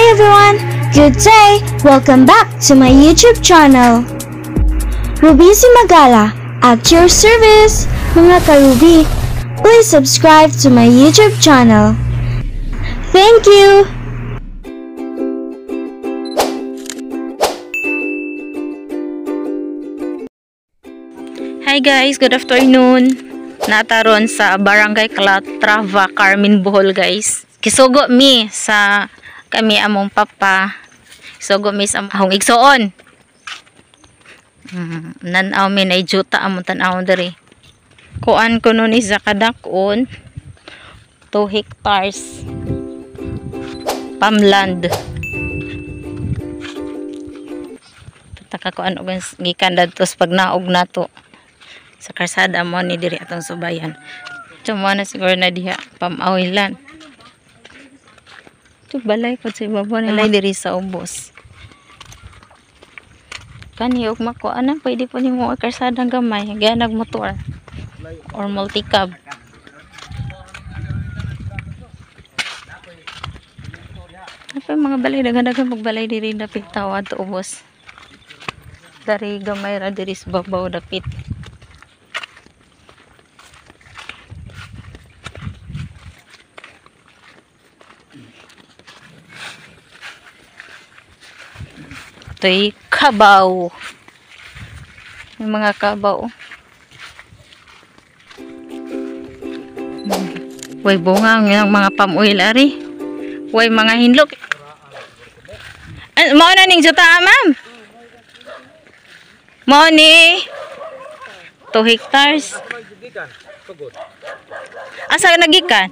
Everyone! Good day! Welcome back to my YouTube channel. Ruby Cimagala at your service! Mga karubi, please subscribe to my YouTube channel. Thank you! Hi guys, good afternoon. Nataron sa Barangay Calatrava, Carmen, Bohol guys. Kisugo mi sa kami among papa. Kisugo mi sa among igsoon. Nanaw mi na juta among tan-aw diri. Kuan ko nun isa kadak-on 2 hectares farmland. Pataka kuan og gikan dadto sa pagnaog nato sa karsada mo ni diri atong subayan. Tuma na siguro na diha pamawilan. Ito balay po sa ibabaw ni balay diri sa ubos. Kani og makuha na pwede po nimo ang karsada gamay, gaya nagmotor or multicab. Apa mga balay daghan-daghan magbalay diri dapit tawa to ubos. Dari gamay ra diri sa babaw dapit. Ito'y kabaw. May mga kabaw. Way bunga ang mga pamuil ari. Way mga hinlok. Mao na ning juta, ma'am. Mao ni 2 hectares. Asa nagikan?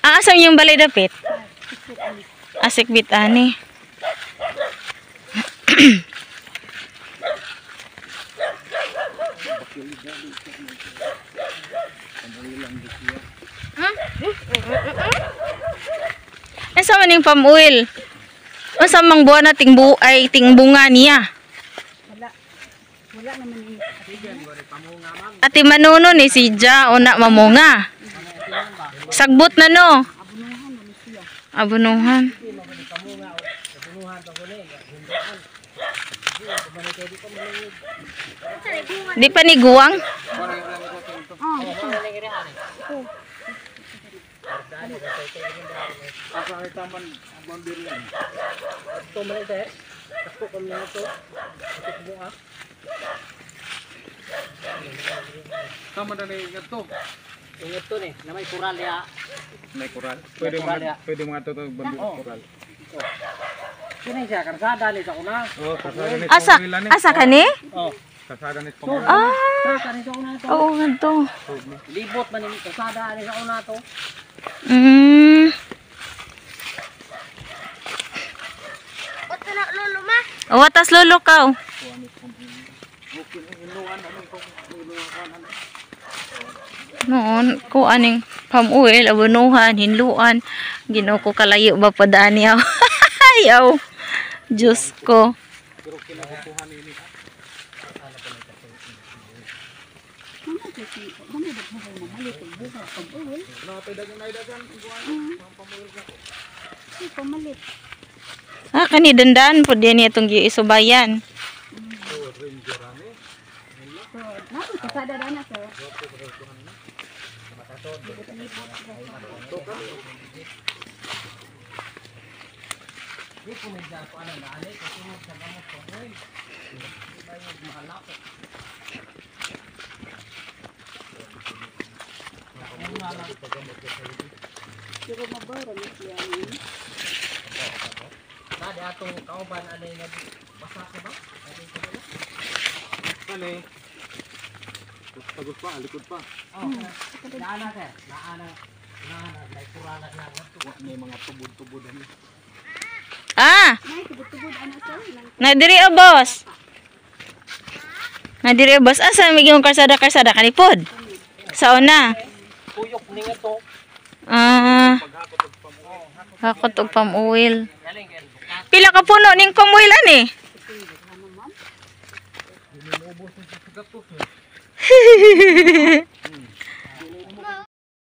Ah, asa yung balay dapit? Asikbit ani. Asa man ning pamuil? Unsa mang buwan na tingbu ay tingbunga niya? Wala. Wala naman ni. Ati manuno ni si Ja una mamunga. Sagbot na no. Abunuhan. Di pa ni guwang? Tama na ni ito. Ito ni, na may kural ya. May kural. Pwede mga pwede mga to bambi kural. Kini siya karsada ni sa una. Oh, kasada ni Asa asa kani? Oh. Kasada ni pamulan. Ah. Kasada ni sa una to. Oo ngadto. Libot man ni kasada ni sa una to. Lolo ma. Watas lolo kaw. Noon, ko aning pamuil, abunuhan, hinluan. Ginoo ko kalayo ba pa daan niya. Ayaw. Diyos ko. Ah, kani dandan po diyan niya itong giisubayan. Pagod pa, likod pa. Naana sir, naana. Naana, may kural na siya. May mga tubod-tubod ani. Ah. Na diri o boss. Na diri o boss. Asa may gimong karsada-karsada kanipod? Sa una. Puyok ni nga to. Ah. Hakot og pamuil. Pila ka puno ning pamuil ani?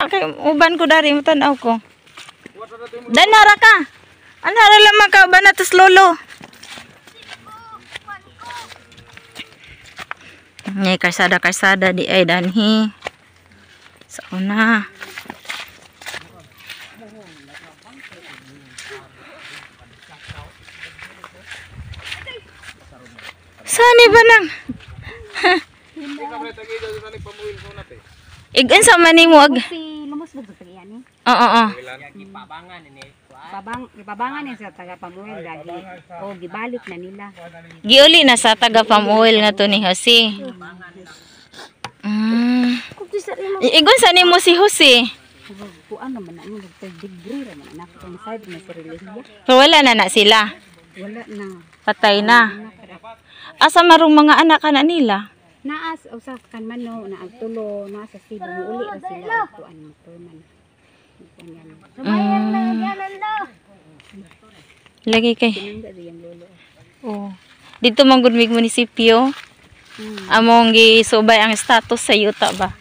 Kay uban ko dari mutanaw ko. Danara ka. Anara lamang ka ba na tos lolo. Ngay karsada-karsada di ay danhi. Sa una. Sani ba nang? Igan sa maning mo ag. Si lumusbog sa tagiyan ni. Oo, oo. Babang ibabangan ni sa taga Pamuel dagi. O gibalik na nila. Giuli na sa taga Pamuel nga to ni Jose. Mm. Igon sa nimo si Jose. Kuan naman na mo third degree ra man anak kung side na sa relihiya. Pero wala na na sila. Wala na. Patay na. Asa marong mga anak ka na nila? Naas usa kan man no, naag tulo, naa sa Cebu muuli ra sila og kuan mo man. Kuan yan. Lagi kay. Tinangga di yung lolo. Oh. Dito man gud mig munisipyo. Among gisubay ang status sa yuta ba.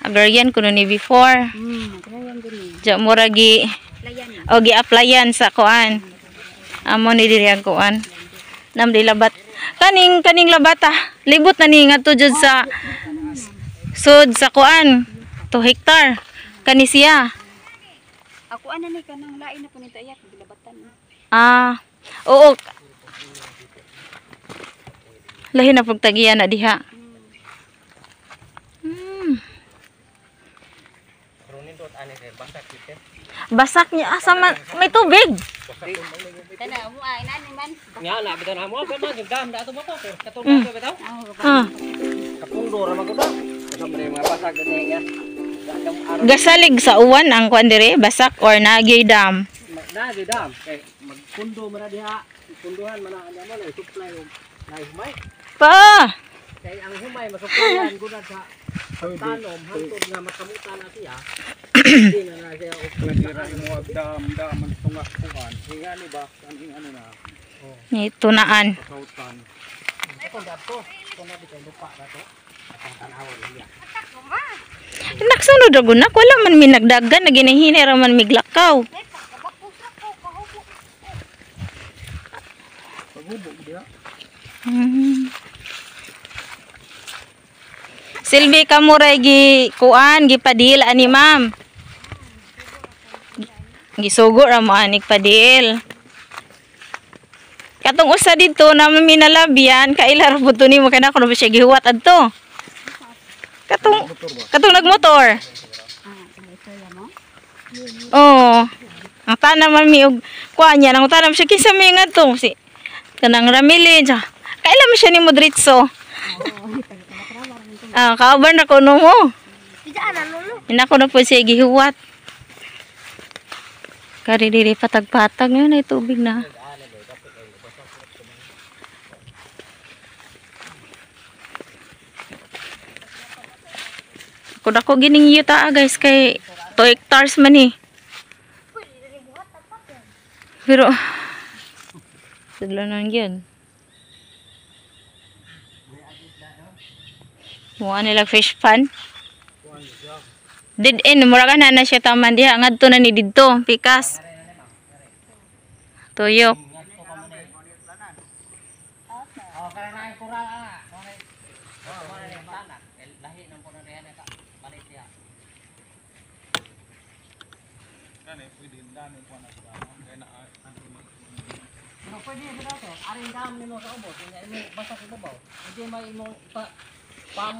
Agrarian kuno ni before. Kaya yan din eh. Diya mura gi Layan. o gi-applyan sa kuan. Amo ni diri ang kuan. Nam di labat. Kaning kaning labata. Libot na ni ngadto jud sa sud sa kuan. 2 hektar. Kani siya. Ako ana ni kanang lain na punita iya gilabatan. Ah, oo. Lahi na pagtagiya na diha. Basak niya asa man may tubig. Nga na bitaw na mo pa man dam da ato ba to. Katong ba bitaw? Ah, Kapundo ra man ko ba. Sa mga basak gani nga. gasalig sa uwan ang kuan dire, basak or nagyoy dam. Na di dam kay magpundo man na diha. Punduhan man na ang mo na supply og na humay. Pa. Kay ang humay masupplyan gud sa tanom hangtod nga makamutan na siya. Hindi na na siya og Pwede ra imo dam dam ang tunga kuan. Hinga ni ba? Kaning ano na Ni tunaan. kasautan. Naksunod ra gud nak wala man mi nagdagan naginahinay ra man miglakaw. Paghubo diha. Silbi kamuray gi kuan gipadil ani ma'am. Gisugo ra mo anig padil. Katong usa didto na minalabyan kaila ra pud to nimo kay nako na ba siya gihuwat adto. Katong katong nagmotor. Oo. Ang tanan man mi og kuan niya, nang tanan siya kinsa mi ngadto si kanang Ramilin siya. Kaila man siya nimo diretso. Ah, kauban ra ko no mo. Inako na po siya gihuwat. Kari diri patag-patag ngayon ay tubig na. Kung ako gining yuta ah, guys kay 2 hectares man eh. Pero sigla na yun. Mukha nila fish pan. Did in mura ka na na siya taman diha ngadto na ni didto pikas. Tuyok.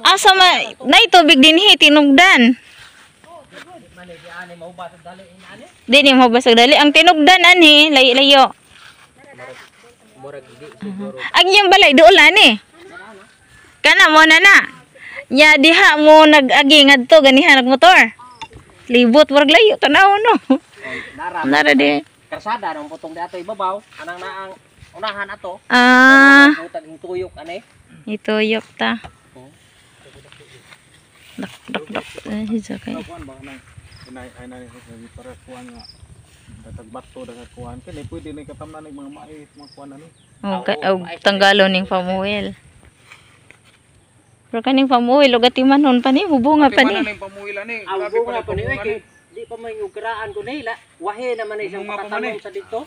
Asa ma nay tubig dinhi tinugdan. Di ni mo basag dali ang tinugdan anhi layo-layo. Ang iyang balay dool ani. Kana mo na na. Nya diha mo nag-agi ngadto ganiha nagmotor. Libot murag layo tanaw no. Dara. Nara di. Karsada nang putong di ato ibabaw anang naang unahan ato. Ah, Utag ing tuyok ani. ituyok ta. Dak dak dak. Eh, kay. Kuan ba kanang inay ay na para kuan nga datag bato datag kuan kini pwede ni katamnan ning mga mais mga kuan ani. Okay, og tanggalon ning pamuel. Pero kaning pamuhil og atimanon pa ni mubunga pa ni. Atimanon ning pamuhil ani. Ang Grabe pa bunga ni po ni pamunga kay ni. di pa may ugraan ko nila. Wahe naman na isang Bunga pa man pakatanom eh. sa dito.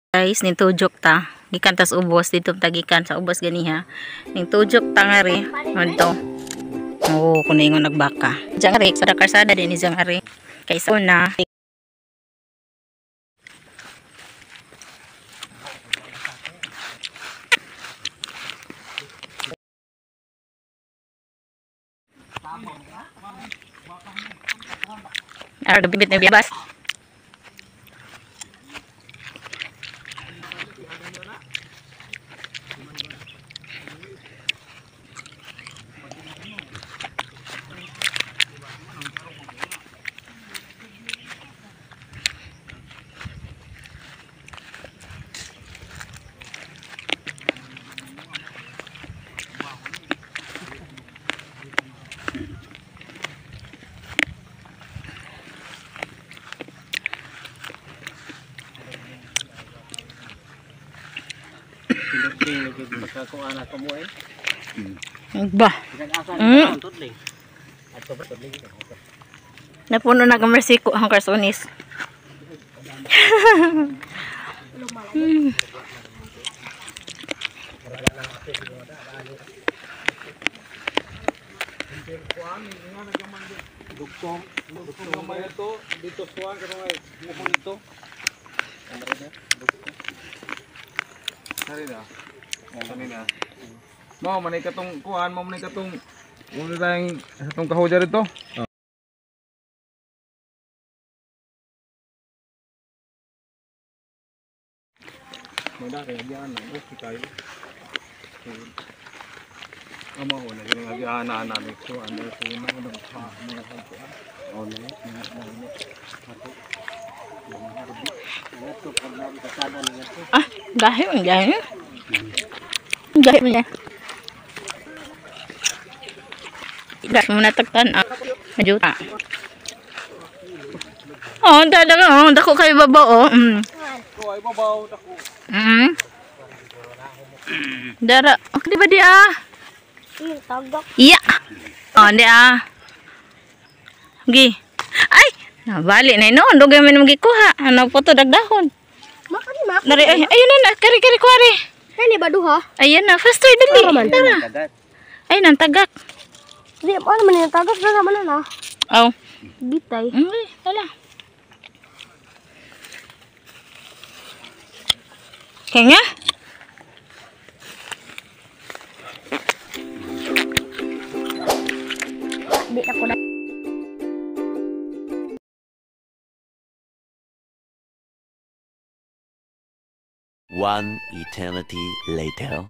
Guys, ning tujok ta. Gikan tas ubos dito ta gikan sa ubos ganiha. Ning tujok ta nga ri. Adto. Oo, kuno ingon nagbaka. Diyan ri sa karsada din ni diyan ari. Kay sa una. Ar bibit na biyabas. Pindot lagi pagkakuan ako mo eh. Ba. Bisan asa ni tudling. Adto ba tudling? Napuno na ka ko ang karsonis. Dugtong, dugtong gamay ito, dito suwan katong ay mukon dito. Sari na. Sari na. Mao man katong kuan, mao man katong una tayong sa tong kahoja dito. Mada kay agian na, okay kayo. Amo ko na yung agian na namin ko ano ko na ano pa mga kuan. Oh, na. Ngadto pag nakasada ni ngadto. Ah, gahi man gahi. Gahi man. Gahi mo natagtan ah. Majuta. Oh, dada ka oh, dako kay babaw oh. Ko ay babaw dako. Dara, okay ba di ah? Iya. Oh, di ah. Gi. Ay, nabali na ino, dugay man mo gikuha. Ano po to dagdahon. Dari ay, ayun na, kari kari kuwari. Kani ba duha? Ayan na, faster dali. Tara. Ay, nang tagak. Di ano man yung tagak na naman na. Oh. Bitay. Hindi, wala. Kaya nga? Di ako na. One eternity later.